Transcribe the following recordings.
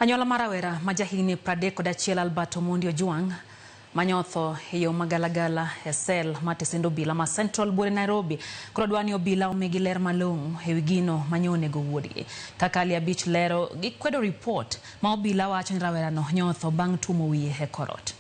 Anyuola mar rawera ma jahigni 31 Albert Omondi Ojwang manyotho e yo magalagala e sel mar tesend obila ma Central Buore Nairobi koro dwa ni obila omigi ler malong'o e wi gino manyo onego wuodgi. Kaka Ali Abich lero, gikwedo ripot ma obila wacho ni rawerano nyotho bang' tuomo wiye e korot.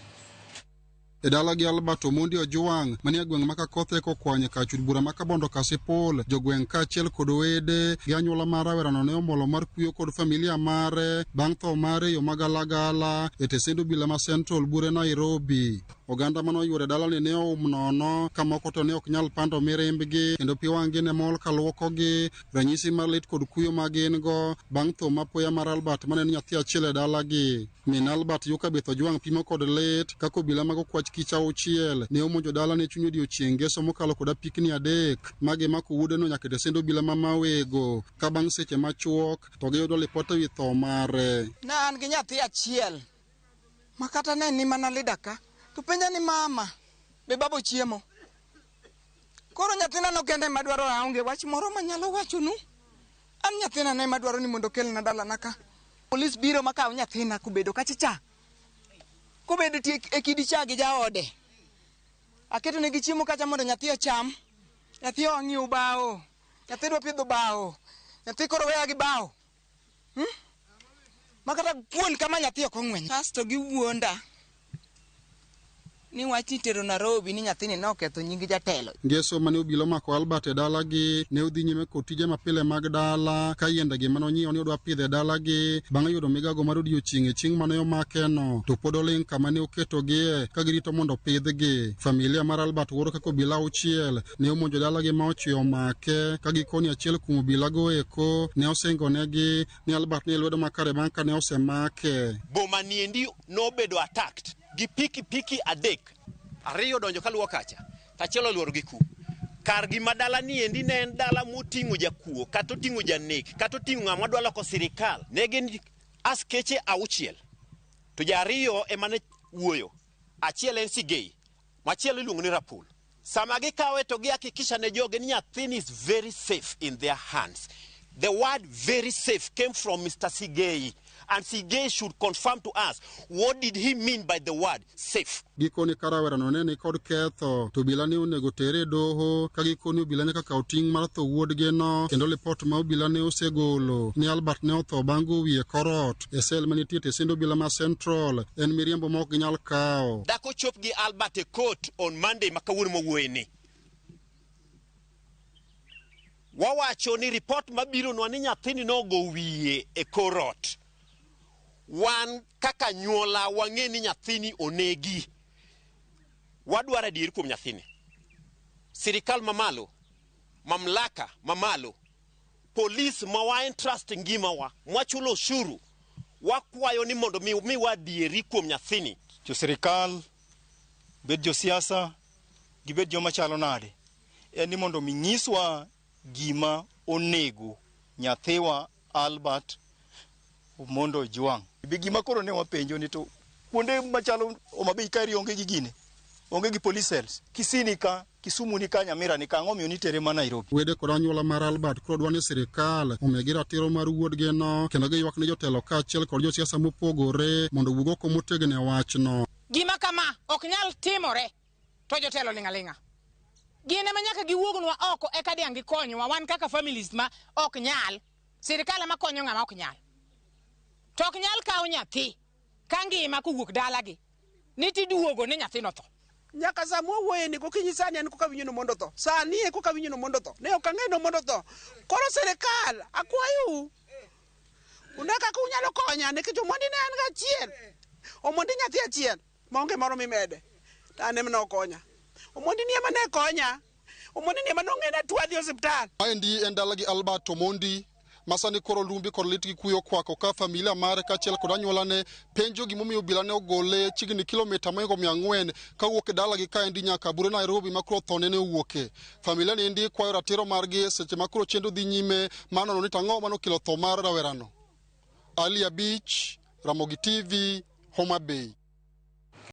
E dala gi Albert Omondi Ojwang' manie gweng' ma Kakothe kokwany e kar chud bura ma Kabondo Kasipul, jogweng' kaachiel kod wede gi anyuola mar rawerano ne omolo mar kuyo kod familia mare bang' tho mare e yo magalagala e tesend obila ma Central Buore Nairobi. Oganda mane oyuoro e dalani ne oum nono ka moko to ne ok nyal pando mirimbgi kendo pi wang'gi ne mol ka luokogi, ranyisi mar lit kod kuyo ma gin go bang' tho mapoya mar Albert mane en nyathi achiel e dalagi. Min Albert Yukabeth Ojwang' pimo kod lit kaka obila mag okwach kich auchiel ne omonjo dalane chuny odiechieng' ngeso mokalo kod apikni adek ma gimako wuodeno nyaka e tesend obila ma Mawego ka bang' seche machuok to giyudo lipot ewi tho mare. Ne an gi nyathi achiel ma kata ne ni mana lida ka to penja ni mama be baba ochiemo. Koro nyathina no kende ema dwaro aonge wach moro manyalo wachonu. An nyathina ne ema dwaro ni mondo okelna dalana ka. Polis biro makaw nyathina kobedo kacha cha. Kobedo tie e kidi cha gi jaode. Aketo negi chiemo kacha mondo nyathi ocham. Nyathi ong'iew bao. Nyathi dwa pidho bao. Nyathi koro weya gi bao. Hmm? Makata kuon kama nyathi ok ong'wenyo. Kasto giwuonda ni wach itero Nairobi ni nyathini ne oketho nying jatelo. Ngeso mane obila omako Albert e dalagi ne odhi nyime kod tije mapile mag dala ka yiendegi mane onyiewo ni odwa pidho e dalagi bang' yudo migago mar odiochieng' e chieng' mane omakeno to pod oling' kama ne oketogie ka girito mondo opidhgi. Familia mar Albert wuoro kaka obila auchiel ne omonjo dalagi ma ochweyo omake ka gikoni achiel kuom obilago eko ne osingonegi ni Albert ni e lwedo makare bang' ka ne osemake. Boma niendi nobedo attacked gi piki piki adek, ariyo donjo kaluwo kacha to achiel oluoro gi ku. Kargi ma dala niendi ne en dala moting'o jakuo kata oting'o janek kata oting'o ng'ama dwa loko sirikal. Ne gin askeche auchiel to ja ariyo ema ne wuoyo, achiel en Sigei, machielo iluongo ni Rapul. Sama gikawe to gihakikisha ne joge ni nyathini is very safe in their hands. The word very safe came from Mr. Sigei and Sigei should confirm to us what did he mean by the word safe. Gikone ka rawerano ne ni kod ketho to obila ne onego tere e doho ka gikoni obila nyaka kaw ting' mar tho wuodgino kendo lipot ma obila ne osegolo ni Albert ne otho bang' go wiye korot e sel manitie e tesend obila ma Central en miriambo ma ok ginyal kawo. Dak ochop gi Albert e court on Monday ma kawuono mwawuoye ni. Wawacho ni report mabironwa ni nyathini nogo wiye e kor ot. Wan kaka anyuola wang'e ni nyathini onegi. Wadwaro adier kuom nyathini. Sirikal mamalo, mamlaka mamalo, polis ma wa entrust ngimawa, mwachulo ushuru, wakwayo ni mondo mi miwa adieri kuom nyathini. Jo sirikal, bed josiasa, gibed joma chalo nade, en ni mondo mi nyiswa gima onego nyathiwa Albert Omondo Ojwang'. Be gima koro ne wapenjo ni to kuonde machalo Homa Bay kaeri onge gi gine, onge gi police cells. Kisii ni ka, Kisumu ni ka, Nyamira ni ka, ang'o omiyo nitere ma Nairobi? Wede kod anyuola mar Albert koro dwa ni sirikal omigi ratiro mar wuodgino kendo giywak ne jotelo kaachiel kod josiasa mopogore mondo owuog oko motegno e wachno. Gima kama ok nyal timore to jotelo ling' aling'a. Gin ema nyaka giwuognwa oko eka diang' gikonywa wan kaka families ma ok nyal. Sirikal ema konyo ng'ama ok nyal. To ok nyal kaw nyathi ka ngima kowuok dalagi ni tiduogo ni nyathino otho. Nyaka sama wawuoye ni gokinyi sani an koka winjo ni mondo otho. Sani e koka winjo ni mondo otho. Ne ok ang'eyo ni mondo otho. Koro sirikal akwayou une kaka unyalo konya nikech Omondi ne an gachiel. Omondi nyathi achiel maonge moro mimede. To an ema nokonya. Omondi ni ema ne konya. Omondi ni ema nong'ena tuo adhi osiptal. Maendi en dalagi Albert Omondi ma sani koro lumbi kod lit gi kuyo okwako ka familia mare kaachiel kod anyuolane penjo gimomiyo obila ne ogole chiegni kilomita mohingo 400 kawuok e dalagi kaendi nyaka bure Nairobi ma koro thone ne owuoke. Familia ni endi kwayo ratiro margi seche ma koro chenro dhi nyime mar nono ni to ang'o mane okelo tho mar rawerano. Ali Abich, Ramogi TV, Homa Bay.